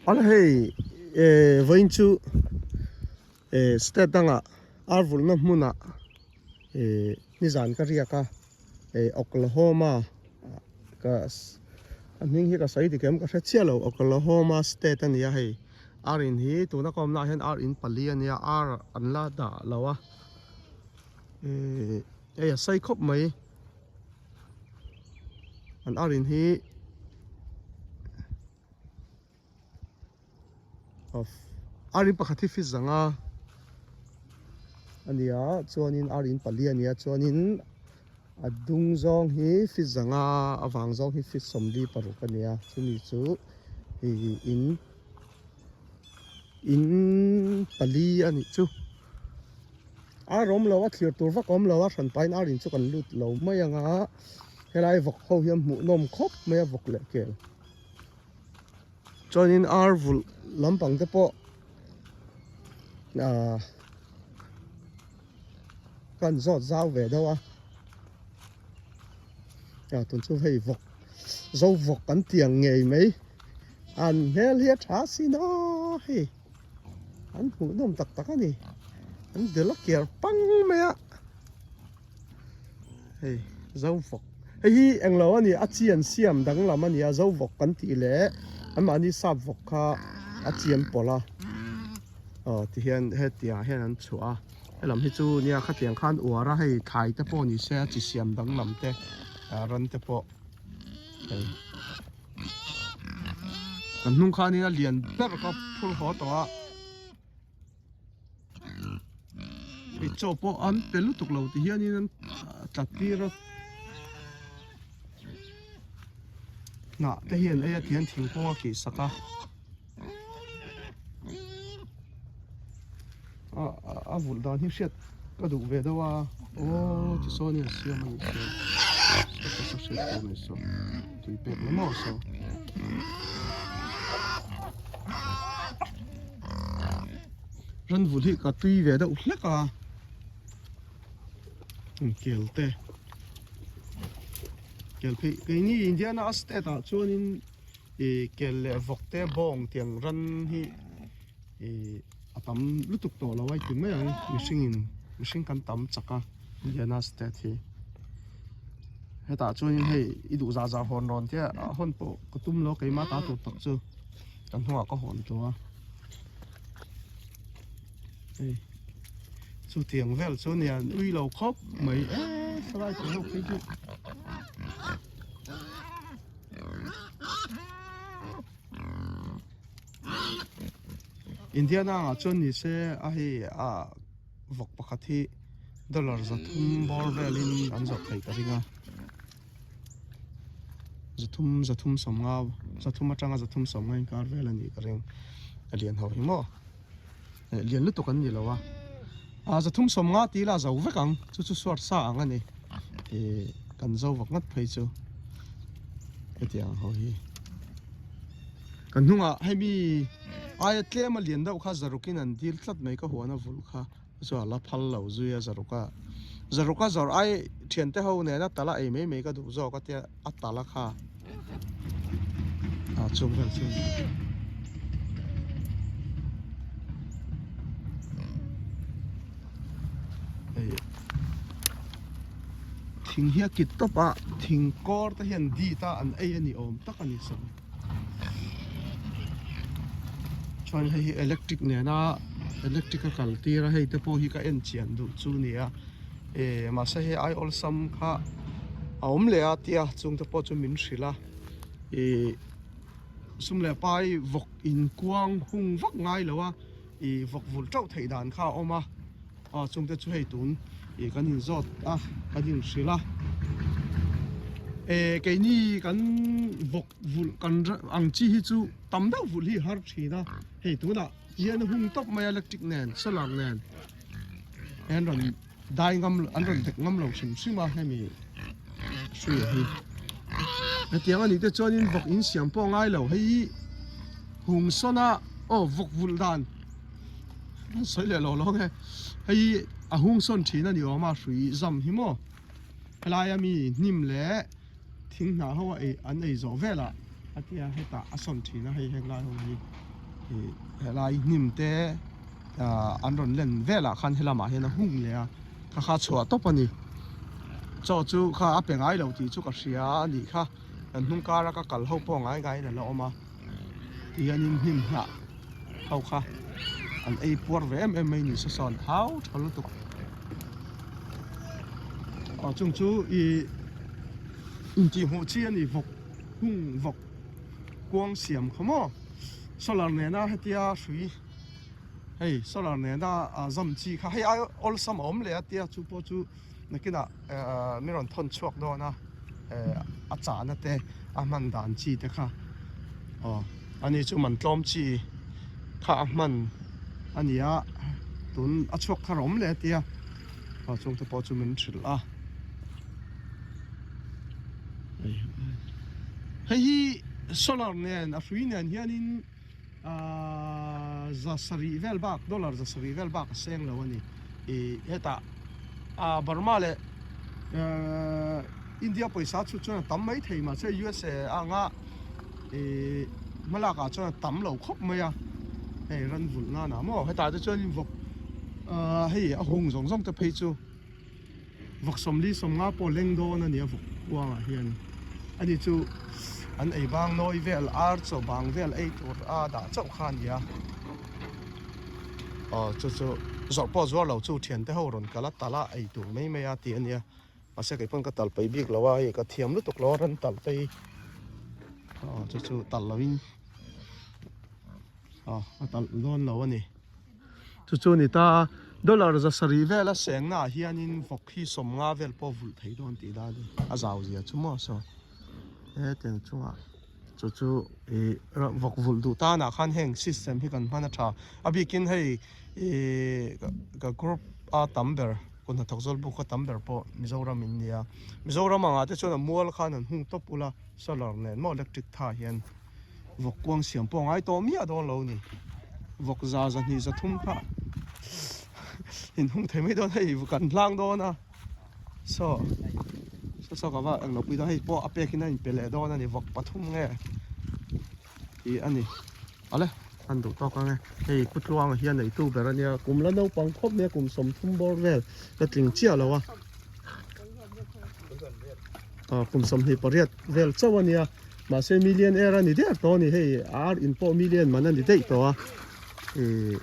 An hei eh vawiin chu eh state dangah ar vulhna hmunah eh nizan ka riak a eh Oklahoma ka a hming hi ka sawi dik em ka hre chiah lo Oklahoma state a ni a hei ar in hi tuna ka awmna ah hian ar in pali a nia ar an la dah lo a eh hei a sei khawp mai. An ar in hi ar in pakhat hi fit zanga a ni a chuanin ar in pali a ni a chuanin a dung zawng hi fit zanga a vang zawng hi fit sawmli paruk a ni a chumi chu ih in in pali a nih chu. Ar awm lo a thlir tur vak awm lo a hran pahin ar in chu kan lut lo mai ang a helai vawk ho hian hmuh nawm khawp mai a vawk leh kel chuanin ar vulh lampang te pawh ahh kan zawt zau ve deuh a ah tun chu hei vawk zo vawk kan tiang ngei mai an hmel hi a tha sin aw hei. An hmuhnawm tak tak a ni. An del a kiar pang mai a. Hei zovawk. Hei hi englo a ni a chi an siam danglam a ni a zovawk kan tih leh anmahni sap vawk kha a chi an pawlh a. Aw tihian hetiang ah hian an chhuah a. Helam hi chu nia khatiang khan uar a hei thlai te pawh ni se a chi siam danglam te ran te pawh hei. Kan hnung khanin a lian ber kha phur haw tawh a hei chaw pawh an pe lutuk lo ti hianin an tla tir a hnah te hian ei a ti hian thingkung a kih sak a a vulh dan hi hriat ka duh ve deuh a aw tisawn in a siam a nih chuan saw saw hriat tur a ni saw tui pek la maw saw ran vulh hi ka tui ve deuh hlek a kel te kel phei keini Indiana state ah chuanin Ih kel leh vawk te bawng tiang ran hi ih a tam lutuk tawh lo a ti mai ang mihring in mihring kan tam chak a Indiana state hi hetah chuanin hei i duh zah zah hawn rawn te a hawn pawh ka tum lo keimah ta tur tak chu kan hnungah ka hawn tawh a hei chutiang vel chu nia ui lo khawp mai e sarai tur ho phei chu. Indiana ah chuan ni se a hei a vawk pakhat hi dollar zathum bawr velin an zawrh theih ka ring a zathum zathum sawmnga zathum atanga zathum sawmnga inkar vel a nih ka ring a lian ho hi maw lian lutuk an ni lo a ah zathum sawmnga tih ila a zo vek ang chu chu suar sa ang a ni ih kan zo vak ngat phei chu hetiang ho hi kan hnungah hemi aia tlem a lian deuh kha zarukin an dil tlat mai ka huan a vulh kha chu a la phal lo zui a zaruka zaruka zawrh ai thiante ho nena tala ei mai mai ka duh zawk a tia a tala kha ah chung vel chu hei thing hi a kit tawp a thing kawr te hian dit a an ei a ni awm tak a ni saw chuan hei hi electric nena electric a kal tir a hei te pawh hi ka en chian duh chu a ni a. Eh mahse hei ai awlsam kha a awm leh a tia chung te pawh chu min hrilh a ih sum leh pai vawk in kuang hung vak ngai lo a ih vawk vulh teuh theih dan kha a awm a aw chung te chu hei tun ih kan in zawt a kan in hrilh a eh keini kan vawk vulh kan ang chi hi chu tam deuh vulh hi har thin a hei tunah hian a hung tawp mai a electric nen solar nen. An rawn dai ngam an rawn dek ngam lo hrim hrim a hemi hri hi hetiang anih te chuanin vawk in siam pawh a ngai lo hei hi hung sawn a aw vawk vulh dan an sawi leh lo lo ang e hei hi a hung sawn thin a ni awm a hrui zam hi maw helai a mi hnim leh thing hnah ho a ei an ei zawh velah a tia hetah a sawn thin a hei heng lai ho hi. Ih helai hnim te ah an rawn len velah khan helamah hian a hung leh a kha kha chhuah tawp a ni. Chaw chu kha a pe ngai lo tih chu ka hria a nih kha kan hnung kara ka kal ho pawh ngai ngaiin a la awm a tihianin hnim hnah ho kha an ei puar ve em em mai ni se sawn thau tha lutuk aw chung chu ih intihhmuh chi a ni vawk hung vawk kuang siam kha maw solar nena hetia hrui hei solar nena ah zam chi kha hei ai awlsam a awm leh a tia chu pawh chu nakinah ehh mi rawn thawn chhuak dawn a ehh a chahna te a hman dan chi te kha aw ani chu man tlawm chi kha a hman a ni a tun a chhuak thar a awm leh a tia aw chung te pawh chu min hrilh a hei hi solar nen a hrui nen hianin ahh za sarih vel bak dollar za sarih vel bak a seng lo a ni ih hetah ah Burma leh ehh India pawisa chhut chuan a tam mai thei mahse USA anga ih hmalak ah chuan a tam lo khawp mai a hei ran vulh nan ah maw hetah te chuan in vawk ahh hei a hung zawng zawng te phei chu. Vawk sawmli sawmnga pawh leng dawn a nia vawk kuangah hian ani chu an ei bang nawi vel ar chaw bang vel ei tur a dah chauh kha a ni a aw chu chu zawrh pawh zuar lo chu thiante ho rawn kal a tal a ei tur mai mai a tih a nia mahse kei pawn ka tal peih bik lo a hei ka thiam lutuk lo a rawn tal te hi aw chu chu tal lo in aw a tal dawn lo a ni. Chu chu ni ta, dollar za sarih vela sengna ah hianin vawk hi sawmnga vel pawh vulh thei dawn tih dan hi a zau zia chu maw saw hetiang chungah chu chu ih vawk vulh duh tanah khan heng system hi kan hman a tha a bikin hei ih ka group a tam ber kut hnathawk zawl buk a tam ber pawh Mizoram in nia Mizoram angah te chuan a mual khan an hung tawp ula solar nen maw electric tha hian. Vawk kuang siam pawh a ngai tawh miah dawn lo ni. Vawk za zahnih zathum kha inhung thei mai dawn hei kan hlang dawn a. Saw saw saw ka va englo pui dawn hei pawh a pek in a inpe leh dawn a ni vawk pathum nge tih a ni. Awle an duh tawk ang e. Hei Kutluanga hian neitu ber a nia kum la naupang khawp mai a kum 30 bawr vel la tling chiah lo a. Kum 28 vel chauh a nia. Mahse million air a ni der tawh a ni hei ar in pawh million man a ni daih tawh a ih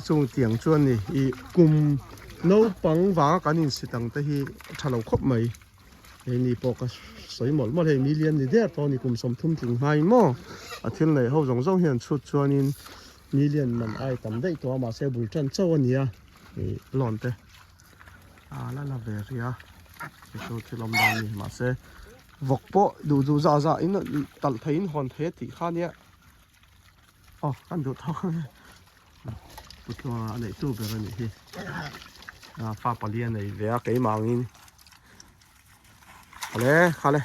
chung tiang chuan ni ih kum naupang vanga kan insit ang te hi a tha lo khawp mai hei ni pawh ka sawi mawlh mawlh hei million ni der tawh a ni kum 30 tling hmain maw a thil neih ho zawng zawng hian chhut chuanin million man ai tam daih tawh a mahse bul tan chauh a ni a ih loan te a la la ve rih a chu thil awm dan a ni mahse. Vawk pawh duh duh zah zah in talh thei in hawn thei a tih kha nia aw kan duh thawk ang e putluanga a neih tu ber a nih hi a fa pali a nei ve a keimah angin awle khale.